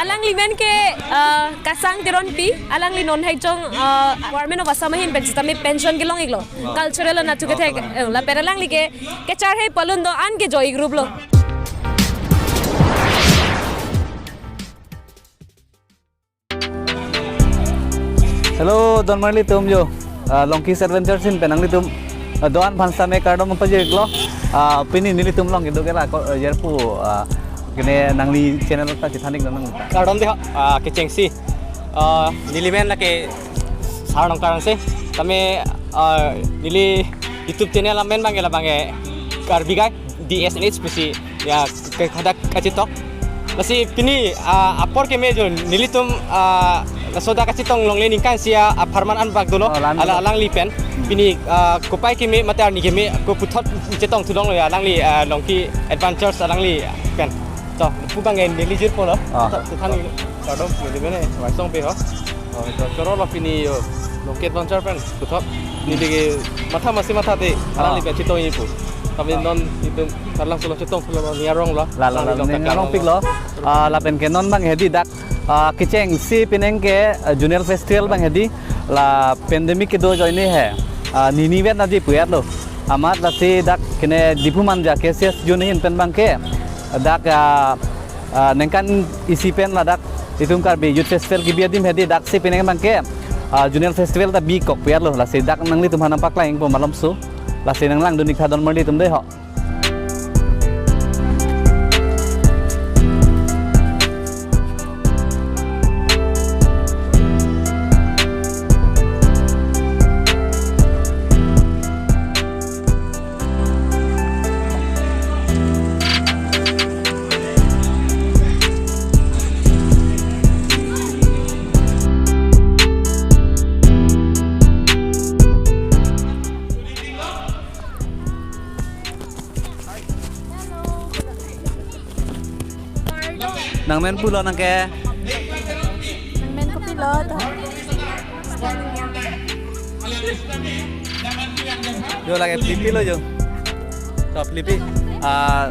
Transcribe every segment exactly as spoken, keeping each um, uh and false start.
Alangli men ke, uh, Kasang Teronpi, alangli non hek jong, uh, Government of Assam ahin pen sitame pension kelong-iklo. Wow. Cultural anatthu kethek, wow, eh, lapen alangli ke kacharhe palun do-an ke joy group lo. Hello, don marli atum jo. Ah, Longkis Adventure ahin pen nanglitum, ah, do-an aphan sitame kardom pajirlo. Ah, pini nelitum along kedo ke la ko, ah, jirpo, ah, kene nangli channel ta chethan-ik dong nang. Kardom dei ho, ah, kechengsi. Ah, neli men lake Sar Nongkar Rongse. Tame, ah, neli YouTube channel amen abang ke labang ke Karbi Guide D S N H pusi ya ke hadak kachetong. Lasi pini, ah, apor keme jo nelitum, ah, laso dak kachetong longle ningkan isi apharman anbak dolo. Oh, lang ala dolo. Alangli pen. Hmm. Pini, ah, kopai keme mate arni keme ko puthot chetong thu longlo ya alangli, ah, Longki Adventures alangli pen. To, lapu abang neli jirpo lo. Ah. To, chethan-ik. Kardom, neli men Waisong Bey ho. Oh, to, choro lo pini jo. Longki Adventure pen puthot. Neli ke matha masi matha te. Ah. Alangli pen chetong-ik pu. Kami, ah, non itum arlangso lo chetong pulo ni arong lo. La, la, la, alangli along ni arong pik lo. Ah, lapen ke non abang hedi dak, ah, kechengsi penang ke, ah, Zonal Festival abang hedi. La pandemic kedo ajoine he, ah, nini vet nangji pu-et lo. Amat lasi dak kene Diphu Manja K C S Zone ahin pen abang ke dak, ah, ah, ningkan isi pen ladak itum Karbi Youth Festival kebi adim hedi daksi penang abang ke, ah, Zonal Festival ta bikok pu-et lo. Lasi dak nanglitum aphan nangpaklang-ikpo malomso. Lasi nanglangdun-ik tha don marli atum dei ho. Nang men pulo nang ke? Nang men kopilo to? Jo lake Philippi lo jo. To Philippi. Ah,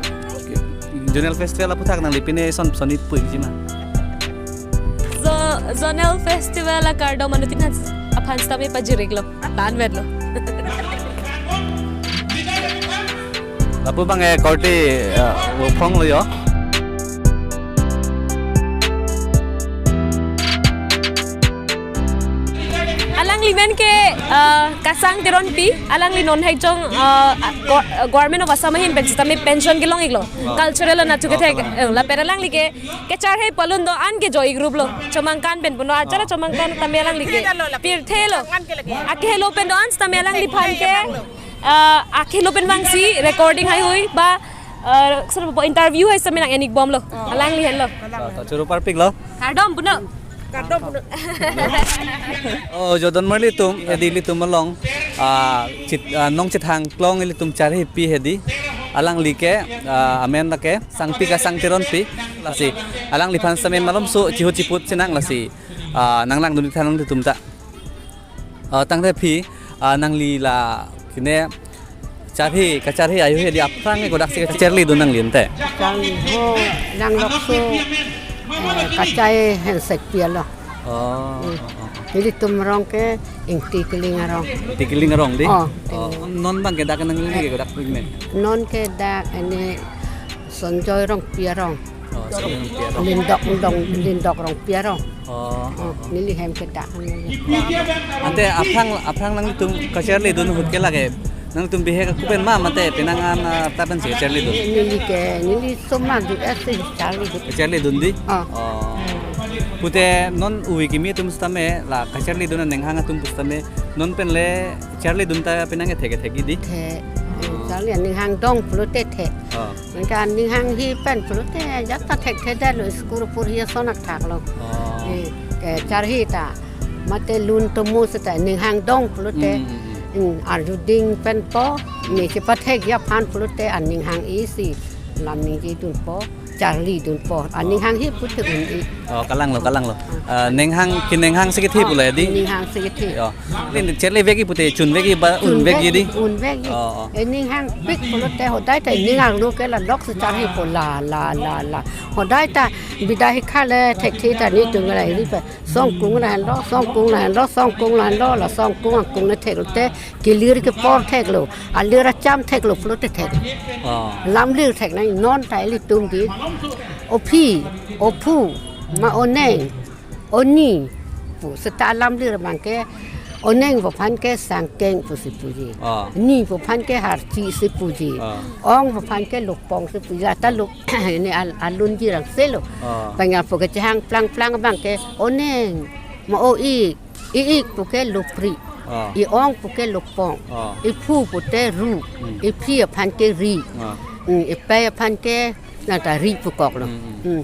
Zonal Festival aphuthak nangli pine son sonit pu-ikji ma? Zo-, Zonal Festival akardom anuttin aphan sitame pajir-iklo. Tan vetlo. Lapu abang eh korte, eh, wo phong lo jo. Alangli men ke, eh, Kasang Teronpi, alangli non hek jong, eh, Go-, Government of Assam ahin pen sitame pension kelong-iklo. Oh. Cultural anatthu kethek, oh, eh, lapen alangli ke kacharhe palun do-an ke joy group lo. Chomangkan pen puno acara, oh, chomangkan tame alangli ke pirthe lo. Akehelo pen do-an sitame alangliphan ke, ah, akehelo pen vangsi recording heihui ba, ah, sir po interview hai sitame nang-en-ikbomlo. Oh. Alangli henlo. Oh, to choro parpiklo. Kardom puno. Kardom puno. Oh, jo don marli atum, hedi ilitum along, ah, chit-, ah, nong chethang klong ilitum charhepi hedi. Alangli ke, ah, amen lake Sangpi Kasang Teronpi. Lasi alangliphan sitame malomso chihut chiput chenang lasi, ah, nanglangdun-ik tha nanglitum ta. Ah, tangte phi, ah, nangli la kene charhe, kacharhe ayo hedi aphrang ke kodaksi kacharlidun nangli ante? Kacharli ho, langlokso, eh, kachai hensek pi alo. Oh, hmm, oh, oh. Nelitum arong ke Ingti Kiling arong. Ingti Kiling arong dei? Oh, oh, Ingti Kiling. Non abang ke dak nangli ke kodak pik men? Non ke dak ini Sonjoy Rongpi arong. Oh, Sonjoy Rongpi arong. Lindok Dong, Lindok Rongpi arong. Oh, oh, oh, oh. Neli hem ke dak neli. Ante aphrang, aphrang nangtum kacharlidun ahut ke lake nangtum bihek ako pen ma mate penang an, ah, ta pensi kacharlidun? Neli ke, neli somar ju esi charlidun. Kacharlidun dei? Oh. Oh. Pute non ui kimi atum sitame la kacharlidun aning hang atum pusitame non pen le charlidun ta penang kethek kethek dei? The. Oh. Charli aning hang dong pulote the. Oh. Ningkan aning hang hi pen pulote ajat ta thekthedetlo, school purhi ason akthak lo. Oh. Eh, kacharhe ta. Mate lun tomo seta aning hang dong pulote. Hmm, hmm, hmm. Hmm, arju ding pen po. Hmm. Ne chepathekji aphan pulote aning hang isi. Lam ningjedunpo. charlidun po. Aning hanghe pute un-e. Oh, kalang lo, kalang lo. Ah, ning hang, ke ning hang si kethe pule di? Ning hang si kethe. Oh. Ning charli vek-i pute chun vek-i ba un vek-i di? Un vek-i. Oh, oh. Aning hangpik pulote hodai ta ning hang lo ke la lok si charli po la, la, la, la. Hodai ta bida hikha le thekthe ta netum la ri pe. Songkung lahenlo, songkung lahenlo, songkung lahenlo, la songkung angkung le theklote, kelir kepor theklo, alir acham theklo, pulote thek. Oh. Lamlir thek nang non ta ilitum di. O phi, o phu, ma o neng, o ni, pu seta lamlir abang ke, o neng pu aphan ke sangkeng pusi puji. Oh. Ni pu aphan ke harchi si puji. Oh. Ong pu aphan ke lukpong si puji. Ata luk, ini al-, alun jirang selo. Oh. Pengal pu kechehang plang-plang abang ke, o neng, ma o ik, i ik pu ke lupri. Oh. I ong pu ke lukpong. Oh. I phu pute ru. Hmm. I phi aphan ke ri. Oh. Hmm, i pe aphan ke nata ri pu kok lo. Hmm, hmm. Hmm.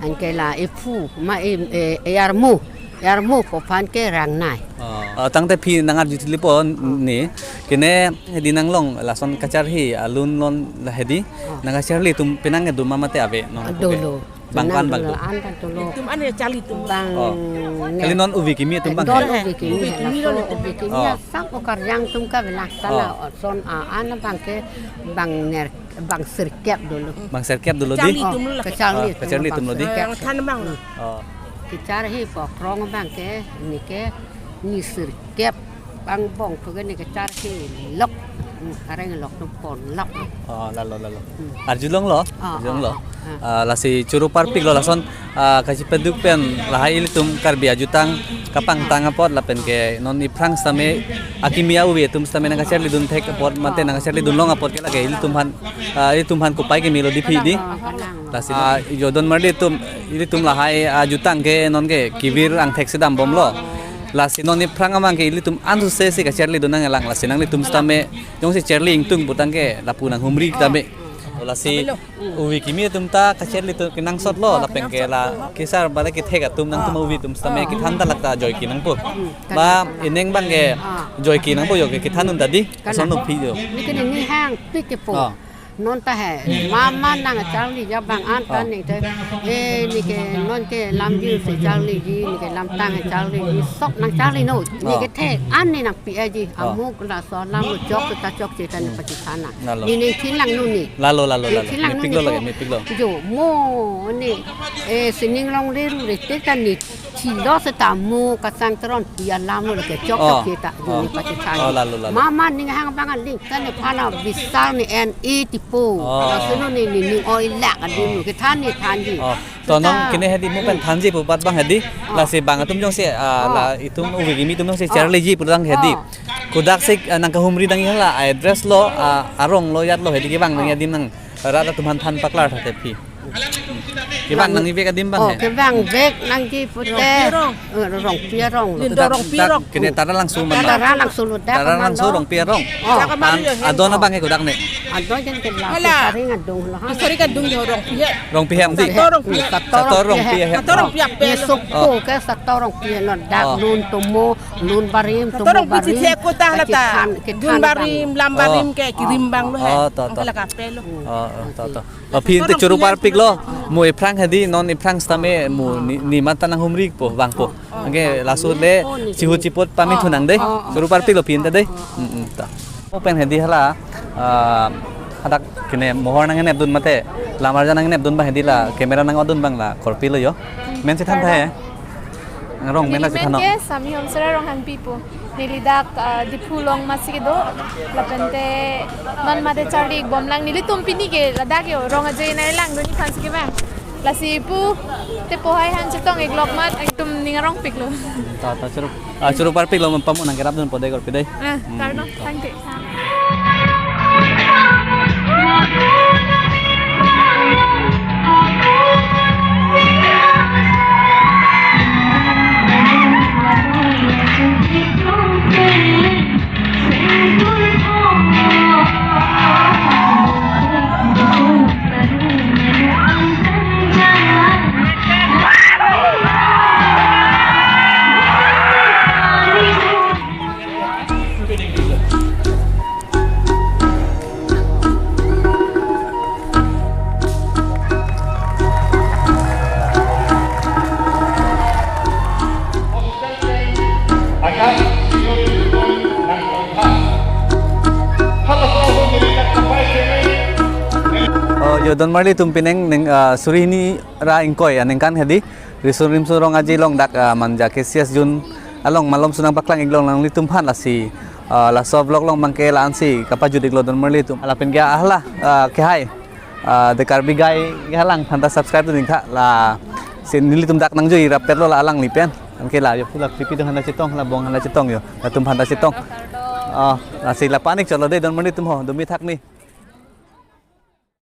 Anke la i phu ma i, e, e armu. E armu pu aphan ke rangnai. Oh. Oh, tangte phi nang arju thili po ni. Kene hedi nanglong lason kacharli alun lon la hedi. Oh. Nang kacharli atum penang kedo ma mate ave non? Dolo. Bang ko-an bang dolo, tu? An bang dolo. Itum an ya charli atum. Bang. Oh. Ne. Kali non uvi kimi atum bang. Don uvi kimi, uvi kimi laso, dolo. Uvi kimi. Oh. Asap o Karjang atum ke belang sana. Oh. Son a-an abang ke bang ner, bang sirkep dolo. Bang sirkep dolo di? Kacharli atum lo. Oh, kacharli atum lo di? Sirkep. Eh, than bang lo. Oh. Kacharli po krong abang ke, ni ke, ni sirkep. Angbong pu ke ni kacharli lok. Hmm, areng lok tu pon lok. Oh, lalo, lalo. Hmm. Arjulong lo? Ah, arjulong lo. Ah, ah, ah. Ah, lasi choro parpik lo lason, ah, kachipaduk pen lahai ilitum Karbi ajutang kapangtang apot lapen ke non iphrang sitame akimi auve atum sitame nang kacharlidun thek apot mate nang kacharlidun long apot ke lake ilitum aphan, ah, ilitum aphan kopai keme lo di phi di. Kalang, kalang. Lasi, ah, jodon marli atum, ilitum lahai ajutang ke non ke kevir angthek si dambom lo. Lasi non iphrang abang ke ilitum ansose si kacharlidun nanglang, lasi nanglitum sitame jongsi charli ingtung putang ke lapu nanghumri tame. Lasi uvi kimi atum ta kacharli atum kenangsot lo, lapen ke la kesar bale kethek atum nangtum uvi atum sitame kethan ta lak ta joike nangpo. Ba ineng abang ke joike nangpo jo ke kethan un ta di. Kalang. Ason lo phi jo. Ni ke ni hangpik ke po. Oh. Non ta he, mama nang charliji abang an ta. Oh. Ni te, eh, ni ke non ke lamjir si charliji, ni ke lamtang charliji, sok nang charli non. Ni ke, oh, thek an ni nangpi aji. Oh. Amuk laso alam lo chok ta chokche ta ni, hmm, pachethana. Lalo. Ni ningthin lang non ni. Lalo, lalo, lalo. Ningthin lang non ni. Mepik lo lake, mepik lo. Jo, mo ni, eh, sining longle ru re te ta ni. Chilo seta mo Kasang Teronpi alam lo ke chok, oh, chokche ta, oh, ni pachethana. Oh, lalo, lalo. Mama ning hang abang aling ta ni phana bisal ni en e tipo. Oh. Laso non ni, ni, ni oi lak adim lo, oh, kethan ni thanji. Oh. To non ta kene hedi mo pen thanji pu bat abang hedi. Oh. Lasi bang atum jongsi, ah, oh, la itum uvi kimi atum jongsi, oh, charliji pu abang hedi. Oh. Kodak si, ah, nang kahumri nangji hala address lo, ah, arong lo, jat lo hedi kevang nangji adim nang rat atum aphan than paklar tha te phi. Kevang nangji vek adim abang, oh, he? Kevang vek nangji pute. Rongpi arong. Eh, Rongpi arong. Lindo dak, Rongpi dak arong. Kene Taralangso man. Taralangso lo dak. Taralangso man lo. Rongpi arong. Oh. Dak man an lo he. Adon abang ke kodak ne? Adon jen ke la. Hala. Sari ngadung lo ha. Sari ngadung jo Rongpi he. Rongpi he di? Sator Rongpi he. Sator Rongpi he. Sator Rongpi apel. Ye sokpo, oh, ke Sator Rongpi lo dak, oh, lun tomo, lun barim, tomo barim. Sator Rongpi si thek ko ta hala ta. Kethan, kethan. Lun barim, abang, lam barim, oh, ke kirim abang lo he. Oh, to, to. Angke la kapel lo. Oh, oh, to, to. Oh, phi te choro parpik lo. Mo iphrang hedi, non iphrang sitame mo ni, ni mata nanghumri po, vangpo. Anke laso le chihu chipot pame thu nang de. Choro parpik lo phi te de. Mm, mm, ta. Mo pen hedi hala, ah, hadak kene mohor nangnepdun mate, lamar ja nangnepdun abang hedi la, camera nang-odun abang la, korpi lo jo. Men chethan tha he. Rong men la chethan non. Neli men ke Sami Homsera Ronghangpi pu. Neli dak, ah, Diphu along masi kedo. Lapen te non mate charli-ik bomlang. Nelitum pini ke ladak jo rong aje nai lang doni aphan si kevang. Lasi pu te po hai han chetong-ik lok mat, ekdom ning arongpik lo. Ta, ta choro, ah, choro parpik lo, pamu nang kerapdun po de korpi de. Ah, hmm, karno, hmm, thank you. Donmarli atum, pining ning, ah, suri hini ra ingkoi aningkan hedi Riso Nimso Rong Aje along dak, ah, Manja K C S June along malom sonang paklang iklong nanglitum aphan. Lasi, ah, laso vlog along abangke la-ansi kapajut iklo donmarli atum. Lapen ke hala, ah, kehai, ah, The Karbi Guy kehalang aphanta subscribe dun ingtha. Lasi nelitum dak nangjui rapetlo la alangli pen. Anke la jo pula pipi do aphanta chetong, la bong aphanta chetong jo. Latum aphanta chetong. Oh, lasi la panik cholo dei donmarli atum ho, dumi thak ni.